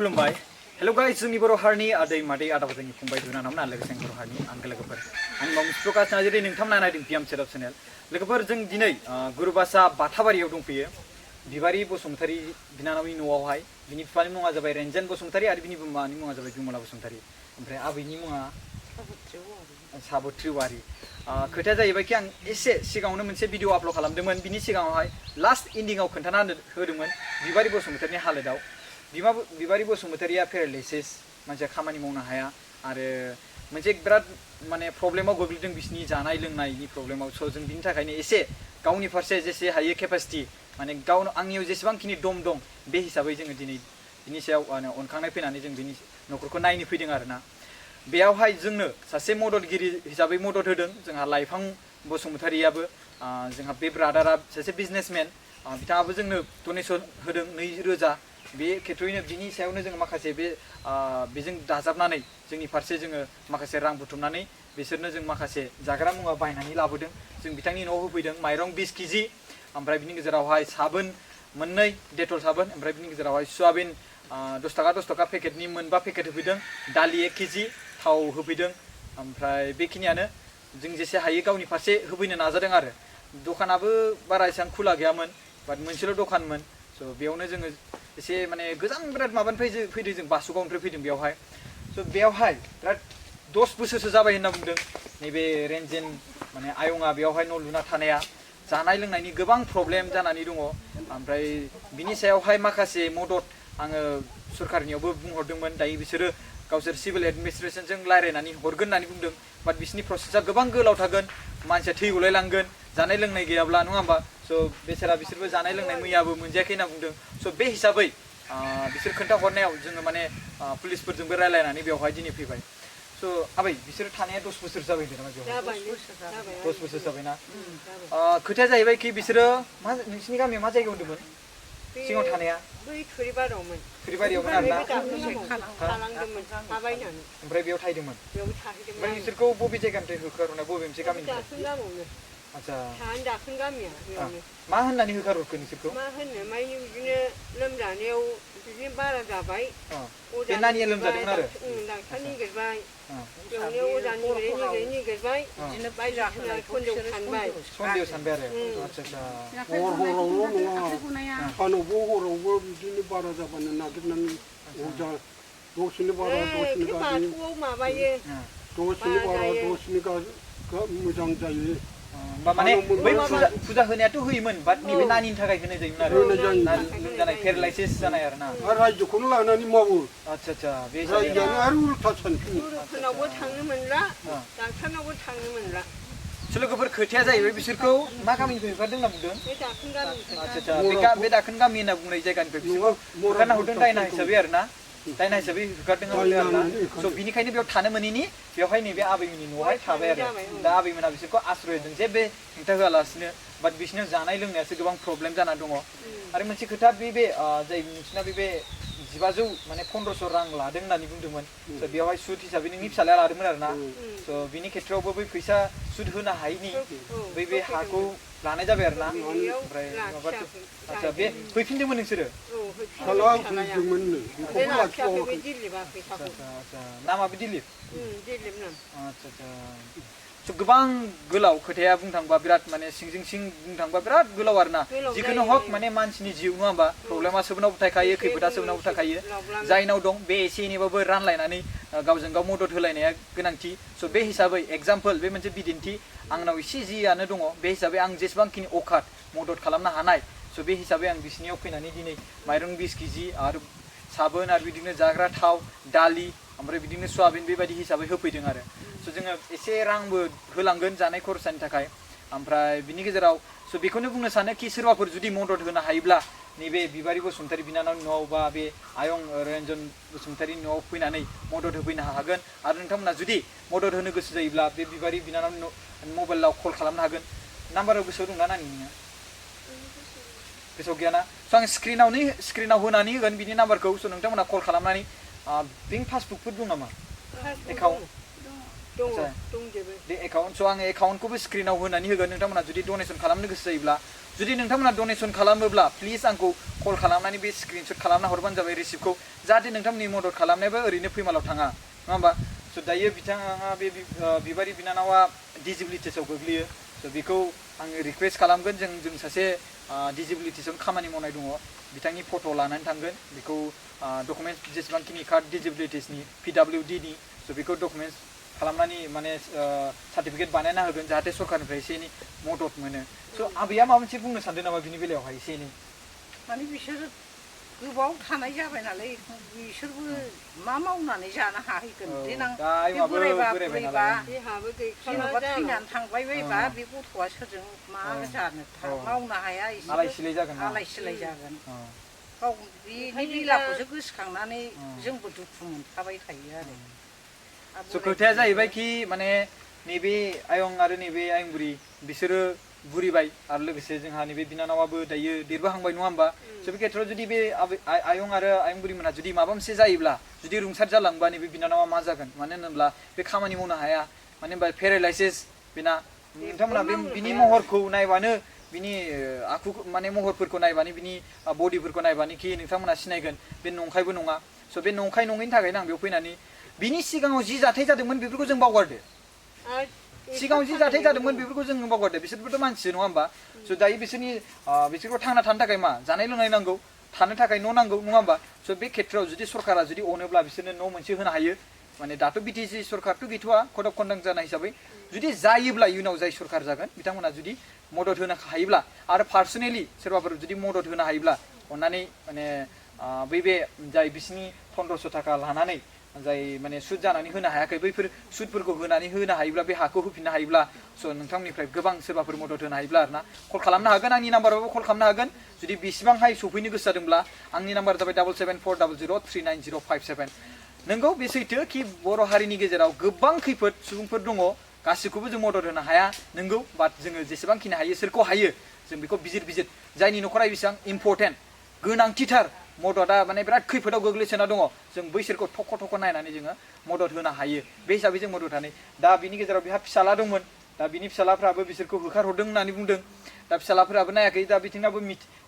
खुलुमबाय hello guys जोंनि बर' हारिनि आदै मादै आदाबो जोंनि फंबाय बिनानावमोन आरो लोगोसे बर' हारिनि आंगो लोगोफोर आंनि मुङा प्रकाश नार्जारी नोंथांमोना नायदों पिएम सेराव चेनेल लोगोफोर जों दिनै गुरुबासा बाथाबारियाव दंफैयो बिबारी बसुमतारी बिनानावनि न'आवहाय बिनि बिफानि मुङा जाबाय रेनजेन बसुमतारी आरो बिनि बिमानि मुङा जाबाय बिमला बसुमतारी ओमफ्राय आबैनि मुङा साबोथ्रि वारि खोथाया जाहैबाय कि आं एसे सिगाङावनो मोनसे भिडिअ आपल'ड खालामदोंमोन बिनि सिगाङावहाय लास्ट एन्डिंआव खोन्थाना होदोंमोन बिबारी बसुमतारीनि हालोदाव बिबारी बसुमतारीया पेरालाइसिस मानसिया खामानि मावनो हाया आरो मोनसे बिराद माने प्रब्लेमाव गोग्लैदों बिसिनि जानाय लोंनायनि प्रब्लेमाव स' जों बिनि थाखायनो एसे गावनि फारसे जेसे हायो केपासिटि माने गाव आंनियाव जेसेबांखिनि दम दं बे हिसाबै जोङो दिनै बिनि सायाव अनखांनाय फैनानै जों बिनि न'खरखौ नायनो फैदों आरोना बेयावहाय जोंनो सासे मददगिरि हिसाबै मदद होदों जोंहा लाइफां बसुमतारीयाबो जोंहा बे ब्रादारा सासे बिजनेसमेन बिथाङाबो जोंनो डनेसन होदों 2,000 बे खेथ्रयैनो बिनि सायावनो जों माखासे बेजों दाजाबनानै जोंनि फारसे जोङो माखासे रां बुथुमनानै बिसोरनो जों माखासे जाग्रा मुवा बायनानै लाबोदों जों बिथांनि न'आव होफैदों माइरं 20 केजि ओमफ्राय बिनि गेजेरावहाय साबोन मोननै डेटल साबोन ओमफ्राय बिनि गेजेरावहाय सयाबिन 10 थाखा पेकेटनि मोनबा पेकेट होफैदों दालि 1 केजि थाव होफैदों ओमफ्राय बेखिनियानो जों जेसे हायो गावनि फारसे होफैनो नाजादों आरो दखानाबो बारा एसेबां खुला गैयामोन बाट मोनसेल' दखानमोन स' बेयावनो जोङो एसे माने गोजान बिराद माबानिफ्राय फैदों जों बासुगावनिफ्राय फैदों बेयावहाय स' बेयावहाय बिराद 10 बोसोरसो जाबाय होनना बुंदों नैबे रेनजेन माने आयंआ बेयावहाय न' लुना थानाया जानाय लोंनायनि गोबां प्रब्लेम जानानै दङ ओमफ्राय बिनि सायावहाय माखासे मदद आङो सरकारनियावबो बुंहरदोंमोन दायो बिसोरो गावसोर सिभिल एडमिनिस्ट्रेसनजों रायज्लायनानै हरगोन होननानै बुंदों बाट बिसोरनि प्रसेसा गोबां गोलाव थागोन मानसिया थैगुलाय लांगोन जानाय लोंनाय गैयाब्ला नङा होमबा स' बेचारा बिसोरबो जानाय लोंनाय मैयाबो मोनजायाखै होनना बुंदों स' बे हिसाबै बिसोर खोन्थाहरनायाव जोङो माने पुलिसफोरजोंबो रायज्लायनानै बेवहाय दिनै फैबाय स' आबै बिसोर थानाया 10 बोसोर जाबाय नामा बेवहाय 10 बोसोर जाबायना खोथाया जाहैबाय कि बिसोरो नोंसिनि गामियाव मा जायगायाव होन्दोंमोन सिगाङाव थानाया बै थुरिबारियावमोन आरोना ओमफ्राय बेयाव थाहैदोंमोन ओमफ्राय बिसोरखौ बबे जायगानिफ्राय होखारहरनाय बबे मोनसे गामिनिफ्राय आच्छा थानानै दाखोन गामिया बेयावनो मा होननानै होखारहरखो नोंसोरखौ मा होनो माने बिदिनो लोमजानायाव बिदिनो बारा जाबाय बे नानिया लोमजादोंमोन आरो डाक्टार निगिरबाय बेयावनो अजा निगिरबाय बिदिनो बायदिसिना सन्देह सानबाय आरो आच्छा हरावल' नङा सानावबो हरावबो बिदिनो बारा जाबानो नागिरनानै अजा दसेनो बारा दसेनो बाथौआव माबायो दसेनो बारा दसेनो मोजां जायो माने बै फुजा होनायाथ' होयोमोन बाट नैबे नानिनि थाखाय होनाय जायोमोन आरो जानाय पेरालाइसिस जानाय आरोना रायजोखौनो लानानै मावो आच्छा बे रायजोआनो आरो उल्था सानफिनो गुरुफोरनावबो थांनो मोनला डाक्टारनावबो थांनो मोनला लोगोफोर खोथाया जाहैबाय बिसोरखौ मा गामिनिफ्राय होखारदों होनना बुंदों आच्छा बे दाखोन गामि होनना बुंनाय जायगानिफ्राय बिसोरखौ होखारना हरदों दायना हिसाबै आरोना दायना हिसाबै होखारदों आरोना स' बिनिखायनो बेयाव थानो मोनैनि बेवहाय नैबे आबैमोननि न'आवहाय थाबाय आरो दा आबैमोना बिसोरखौ आश्रय होदों जेबो हेंथा होआलासिनो बाट बिसोरनो जानाय लोंनायासो गोबां प्रब्लेम जाना दङ आरो मोनसे खोथा बे जाय नोंसिना बे 1500 माने 1500 रां लादों होननानै बुंदोंमोन स' बेवहाय सुद हिसाबै नोंनि फिसालाया लादोंमोन आरोना स' बिनि खेथ्रआवबो बै फैसा सुद होनो हायैनि बे हाखौ लानाय जाबाय आरोना ओमफ्राय आच्छा बे फैफिनदोंमोन नोंसोरो नामाबो दिलिप आच्छा गोबां गोलाव खोथाया बुंनो थांबा बिराद माने सिंजों सिं बुंनो थांबा बिराद गोलाव आरोना जिखुनु हक माने मानसिनि जिउ नङा होमबा प्रब्लेमा सोबनावबो थाखायो खैफोदा सोबनावबो थाखायो जायनाव दं बे एसे एनैबाबो रानलायनानै गावजों गाव मदद होलायनाया गोनांथि स' बे हिसाबै एग्जाम्पल बे मोनसे बिदिन्थि आंनाव एसे जियानो दङ बे हिसाबै आं जेसेबांखिनि अकात मदद खालामनो हानाय स' बे हिसाबै आं बिसिनियाव फैनानै दिनै माइरं 20 केजि आरो साबोन आरो बिदिनो जाग्रा थाव दालि ओमफ्राय बिदिनो सयाबिन बेबायदि हिसाबै होफैदों आरो स' जोङो एसे रांबो होलांगोन जानाय खरसानि थाखाय ओमफ्राय बिनि गेजेराव स' बेखौनो बुंनो सानो कि सोरबाफोर जुदि मदद होनो हायोब्ला नैबे बिबारी बसुमतारी बिनानावनि न'आव बा बे आयं रेन्जन बसुमतारीनि न'आव फैनानै मदद होफैनो हागोन आरो नोंथांमोना जुदि मदद होनो गोसो जायोब्ला बे बिबारी बिनानावनि मबाइलाव कल खालामनो हागोन नाम्बाराव गोसोआव दंना नानि नोङो गोसोआव गैयाना स' आं स्क्रिनाव होनानै होगोन बिनि नाम्बारखौ स' नोंथांमोना कल खालामनानै बेंक पासबुकफोर दं नामा एकाउन्ट बे एकाउन्ट स' आङो एकाउन्टखौबो स्क्रिनाव होनानै होगोन नोंथांमोना जुदि डनेसन खालामनो गोसो जायोब्ला जुदि नोंथांमोना डनेसन खालामोब्ला प्लिज आंखौ कल खालामनानै बे स्क्रिनशट खालामना हरबानो जाबाय रिसिप्टखौ जाहाथे नोंथांमोननि मदद खालामनायाबो ओरैनो फैमालाव थाङा नङा होमबा स' दायो बिथाङा बे बिबारि बिनानावा डिजेबिलिटिसआव गोग्लैयो स' बेखौ आङो रिकुवेस्ट खालामगोन जों सासे डिजेबिलिटिसआव खामानि मावनाय दङ बिथांनि फट' लानानै थांगोन बेखौ डकुमेन्टस जेसेबांखिनि कार्ड डिजेबिलिटिसनि PWDनि स' बेखौ डकुमेन्टस खालामनानै माने सार्टिफिकेट बानायना होगोन जाहाथे सरकारनिफ्राय एसे एनै मदद मोनो स' आबैया माबा मोनसे बुंनो सानदों नामा बिनि बेलायावहाय एसे एनै माने बिसोर गोबाव थानाय जाबाय नालाय बिसोरबो मा मावनानै जानो हाहैगोन देनां बोरायबा बुरैबा जेन'बा थैनानै थांबाय बायबा बे गथ'आ सोरजों मा जानो मावनो हाया एसे आलाय सिलाय जागोन गाव बिनि लीलाखौसो गोसोखांनानै जोंबो दुखु मोनखाबाय थायो आरो स' खोथाया जाहैबाय कि माने नैबे आयं आरो नैबे आयं बुरि बिसोरो बुरिबाय आरो लोगोसे जोंहा नैबे बिनानावाबो दायो देरबोहांबाय नङा होमबा स' बे खेथ्रआव जुदि बे आयं आरो आयं बुरिमोनहा जुदि माबा मोनसे जायोब्ला जुदि रुंसार जालांबा नैबे बिनानावा मा जागोन मानो होनोब्ला बे खामानि मावनो हाया मानो होनबा पेरालाइसिस बेना नोंथांमोना बिनि महरखौ नायबानो बिनि आखु माने महरफोरखौ नायबानो बिनि बडिफोरखौ नायबानो कि नोंथांमोना सिनायगोन बे नंखायबो नङा स' बे नंखाय नङैनि थाखायनो आं बेयाव फैनानै बिनि सिगाङाव जि जाथाय जादोंमोन बेफोरखौ जों बावगारदो सिगाङाव जि जाथाय जादोंमोन बेफोरखौ जों बावगारदो बिसोरबोथ' मानसि नङा होमबा स' दायो बिसोरखौ थांना थानो थाखाय मा जानाय लोंनाय नांगौ थानो थाखाय न' नांगौ नङा होमबा स' बे खेथ्रआव जुदि सरकारा जुदि अनोब्ला बिसोरनो न' मोनसे होनो हायो माने दाथ' BTC सरकारथ' गैथ'वा कड अफ कन्डाक्ट जानाय हिसाबै जुदि जायोब्ला इयुनाव जाय सरकार जागोन बिथांमोना जुदि मदद होनो हायोब्ला आरो पार्सनेलि सोरबाफोर जुदि मदद होनो हायोब्ला अननानै माने बे जाय बिसिनि 1500 थाखा लानानै जाय माने सुद जानानै होनो हायाखै बैफोर सुदफोरखौ होनानै होनो हायोब्ला बे हाखौ होफिननो हायोब्ला स' नोंथांनिफ्राय गोबां सोरबाफोर मदद होनो हायोब्ला आरोना कल खालामनो हागोन आंनि नाम्बारावबो कल खालामनो हागोन जुदि बेसेबांहाय सफैनो गोसो जादोंब्ला आंनि नाम्बार जाबाय 7740039057 नोंगौ बे सैथो कि बर' हारिनि गेजेराव गोबां खैफोद सुबुंफोर दङ गासैखौबो जों मदद होनो हाया नोंगौ बाट जोङो जेसेबांखिनि हायो सोरखौ हायो जों बेखौ बिजिर जायनि न'खरा बेसेबां इम्परटेन्ट गोनांथिथार मददा माने बिराद खैफोदाव गोग्लैसोना दङ जों बैसोरखौ थख' नायनानै जोङो मदद होनो हायो बे हिसाबै जों मदद होनानै दा बिनि गेजेराव बिहा फिसाला दंमोन दा बिनि फिसालाफ्राबो बिसोरखौ होखारहरदों होननानै बुंदों दा फिसालाफोराबो नायाखै दा बिथिंनाबो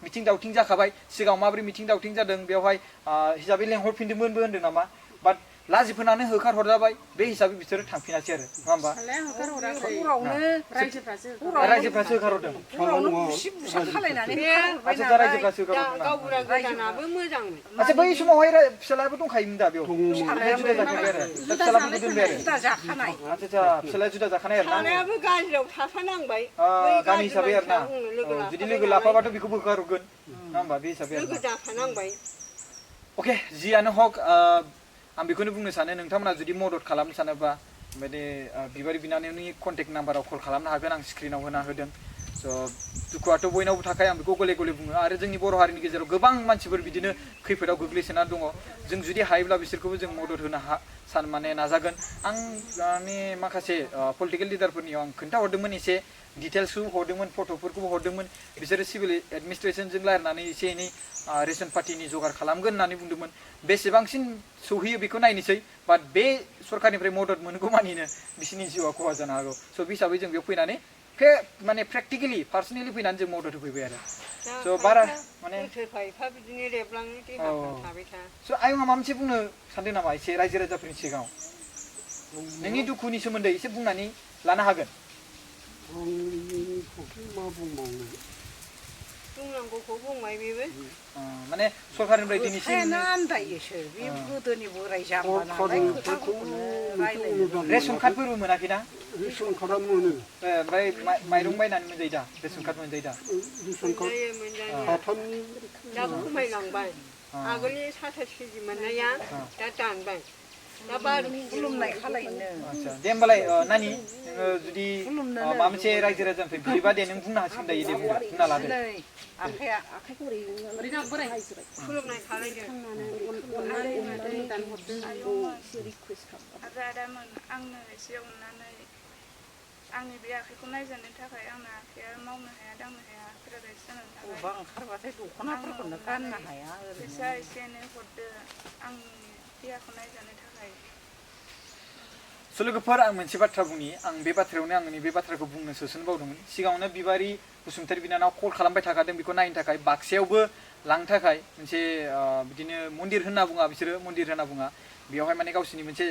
मिथिं दावथिं जाखाबाय सिगाङाव माबोरै मिथिं दावथिं जादों बेवहाय हिसाबै लेंहरफिनदोंमोनबो होन्दों नामा बाट लाजिफोनानै होखारहरजाबाय बे हिसाबै बिसोरो थांफिनासै आरो नङा होमबा रायजोफ्रासो होखारहरदों आচ্ছা बै समावहाय फिसालायाबो दंखायोमोन दा बेयाव जुदा जाखाबाय आरो फिसालाफोरखौ दोनबाय आरो आচ্ছা फिसालाया जुदा जाखानाय आरो ना गाज्रियाव थाफानांबाय गामि हिसाबै आरो ना जुदि लोगो लाफाबाथ' बेखौबो होखारहरगोन नङा होमबा बे हिसाबै लोगो जाफानांबाय अके जियानो हक आं बेखौनो बुंनो सानो नोंथांमोना जुदि मदद खालामनो सानोबा माने बिबारि बिनानावनि कन्टेक्ट नाम्बाराव कल खालामनो हागोन आं स्क्रिनाव होना होदों स' दुखुआथ' बयनावबो थाखाय आं बेखौ गले बुङो आरो जोंनि बर' हारिनि गेजेराव गोबां मानसिफोर बिदिनो खैफोदाव गोग्लैसोना दङ जों जुदि हायोब्ला बिसोरखौबो जों मदद होनो माने नाजागोन आं माने माखासे पलिटिकेल लिडारफोरनियाव आं खोन्थाहरदोंमोन एसे डिटेल्सखौ हरदोंमोन फट'फोरखौबो हरदोंमोन बिसोरो सिभिल एडमिनिस्ट्रेसनजों रायलायनानै एसे एनै रेशन पार्टिनि जगार खालामगोन होननानै बुंदोंमोन बेसेबांसिन सौहैयो बेखौ नायनोसै बाट बे सरकारनिफ्राय मदद मोनगौ मानिनो बिसोरनि जिउआ खहा जानो हागौ स' बे हिसाबै जों बेयाव फैनानै माने प्रेक्टिकेलि पार्सनेलि फैनानै जों मदद होफैबाय आरो स' बारा माने बिदिनो रेबलाङो देहाफ्रा थाबाय था स' आयंआ माबा मोनसे बुंनो सानदों नामा एसे रायजो राजाफोरनि सिगाङाव नोंनि दुखुनि सोमोन्दै एसे बुंनानै लानो हागोन मा बुंबावनो बुंनांगौखौ बुंबाय बेबो माने सरकारनिफ्राय दिनैसिम आन्दायोसो बे गोदोनि बोराय जाम्बा नालाय खोथाखौनो रायलायो रेशन कार्डफोरबो मोनाखैना रेशन कार्डआ मोनो ओमफ्राय माइरं बायनानै मोनजायो दा रेशन कार्ड मोनजायो दा रेशन कार्ड साथामनि दा खमायलांबाय आगोलनि 27 केजि मोननाया दा दानबाय दा खुलुमनाय खालायनो आच्छा दे होमबालाय नानि नोङो जुदि माबा मोनसे रायजो राजानिफ्राय बियोबा दे नों बुंनो हासिगोन दायो दे बुंना लादो आखाइखौ ओरैनो बोराय खुलुमनाय खालायदों आदामोन आंनो एसे अननानै आंनि बे आखाइखौ नायजानो थाखाय आंना आखाइया मावनो हाया दांनो हाया पेरालाइस जानानै थाबाय बबेबा ओंखारबाथाय दख'नाफोरखौनो गाननो हाया फैसा एसे एनै हरदो आंनि देहाखौ नायजानो थाखाय स' लोगोफोर आं मोनसे बाथ्रा बुंनि आं बे बाथ्रायावनो आंनि बे बाथ्राखौ बुंनो सोसनबावदोंमोन सिगाङावनो बिबारि बसुमतारी बिनानाव कल खालामबाय थाखादों बेखौ नायनो थाखाय बाक्सायावबो लांनो थाखाय मोनसे बिदिनो मन्दिर होनना बुङा बिसोरो मन्दिर होनना बुङा बेयावहाय माने गावसिनि मोनसे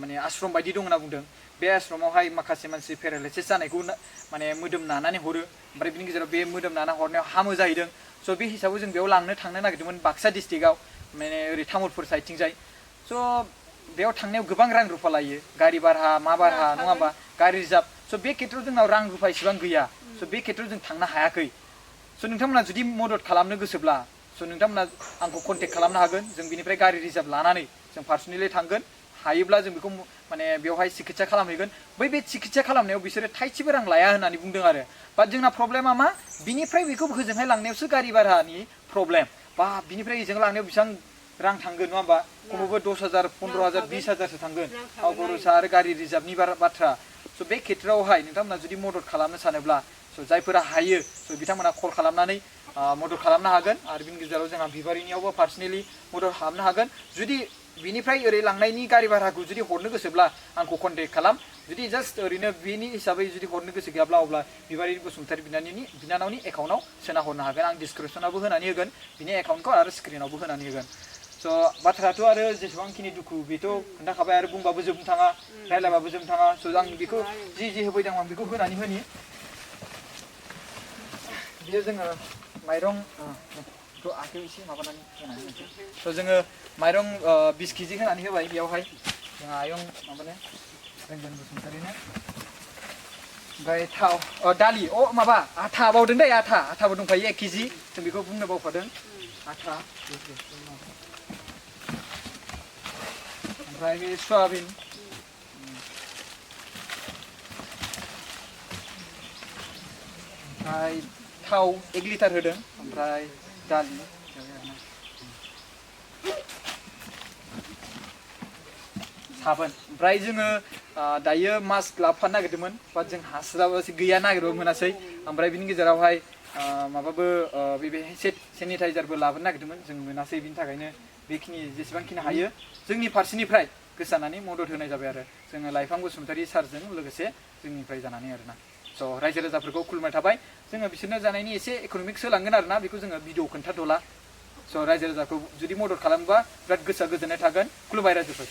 माने आश्रम बायदि दं होनना बुंदों बे आश्रमावहाय माखासे मानसि पेरालाइसिस जानायखौ माने मोदोम नानानै हरो ओमफ्राय बिनि गेजेराव बे मोदोम नाना हरनायाव हामो जाहैदों स' बे हिसाबै जों बेयाव लांनो थांनो नागिरदोंमोन बाक्सा डिस्ट्रिक्टआव माने ओरै तामुलपुर साइडथिंजाय स' बेयाव थांनायाव गोबां रां रुफा लायो गारि भारा मा भारा नङा होमबा गारि रिजार्भ स' बे खेथ्रआव जोंनाव रां रुफा इसेबां गैया स' बे खेथ्रआव जों थांनो हायाखै स' नोंथांमोना जुदि मदद खालामनो गोसोब्ला स' नोंथांमोना आंखौ कन्टेक्ट खालामनो हागोन जों बिनिफ्राय गारि रिजार्भ लानानै जों पार्सनेलि थांगोन हायोब्ला जों बेखौ माने बेवहाय सिकित्सा खालामहैगोन बे सिकित्सा खालामनायाव बिसोरो थाइसेबो रां लाया होननानै बुंदों आरो बाट जोंना प्रब्लेमा मा बिनिफ्राय बेखौ होजोंहाय लांनायावसो गारि भारानि प्रब्लेम बा बिनिफ्राय ओजों लांनायाव बेसेबां रां थांगोन नङा होमबा खमैबो 10,000 15,000 20,000सो थांगोन थाव खरसा आरो गारि रिजार्भनि बाथ्रा स' बे खेथ्रआवहाय नोंथांमोना जुदि मदद खालामनो सानोब्ला स' जायफोरा हायो स' बिथांमोना कल खालामनानै मदद खालामनो हागोन आरो बिनि गेजेराव जोंहा बिबारिनियावबो पार्सनेलि मदद खालामनो हागोन जुदि बिनिफ्राय ओरै लांनायनि गारि भाराखौ जुदि हरनो गोसोब्ला आंखौ कन्टेक्ट खालाम जुदि जास्ट ओरैनो बेनि हिसाबै जुदि हरनो गोसो गैयाब्ला अब्ला बिबारि बसुमतारी बिनानावनि एकाउन्टआव सोना हरनो हागोन आं डिसक्रिपसनावबो होनानै होगोन बिनि एकाउन्टखौ आरो स्क्रिनावबो होनानै होगोन स' बाथ्रायाथ' आरो जेसेबांखिनि दुखु बेथ' खोन्थाखाबाय आरो बुंबाबो जोबनो थाङा रायलायबाबो जोबनो थाङा स' आं बेखौ जि होफैदों आं बेखौ होनानै होनि बियो जोङो माइरं बेखौ आखाइयाव एसे माबानानै होनानै होनोसै स' जोङो माइरं 20 केजि होनानै होबाय बेयावहाय जोंहा आयं माबानो रेन्जेन बसुमतारीनो ओमफ्राय थाव दालि माबा आथा बावदों दै आथाबो दंफायो 1 केजि जों बेखौ बुंनो बावखादों आथा ओमफ्राय बे सयाबिन ओमफ्राय थाव 1 लिटार होदों ओमफ्राय दालि साबोन ओमफ्राय जोङो दायो मास्क लाबोफानो नागिरदोंमोन बाट जों हास्लाबासै गैया नागिरबाबो मोनासै ओमफ्राय बिनि गेजेरावहाय माबाबो बे सेनिटाइजारबो लाबोनो नागिरदोंमोन जों मोनासै बिनि थाखायनो बेखिनि जेसेबांखिनि हायो जोंनि फारसेनिफ्राय गोसारनानै मदद होनाय जाबाय आरो जोङो लाइफां बसुमतारी सारजों लोगोसे जोंनिफ्राय जानानै आरोना स' रायजो राजाफोरखौ खुलुमनाय थाबाय जोङो बिसोरनो जानायनि एसे इक'नमिक्स होलांगोन आरोना बेखौ जोङो भिडिअ खोन्थाथ'ला स' रायजो राजाखौ जुदि मदद खालामोबा बिराद गोसोआ गोजोननाय थागोन खुलुमबाय रायजोफोर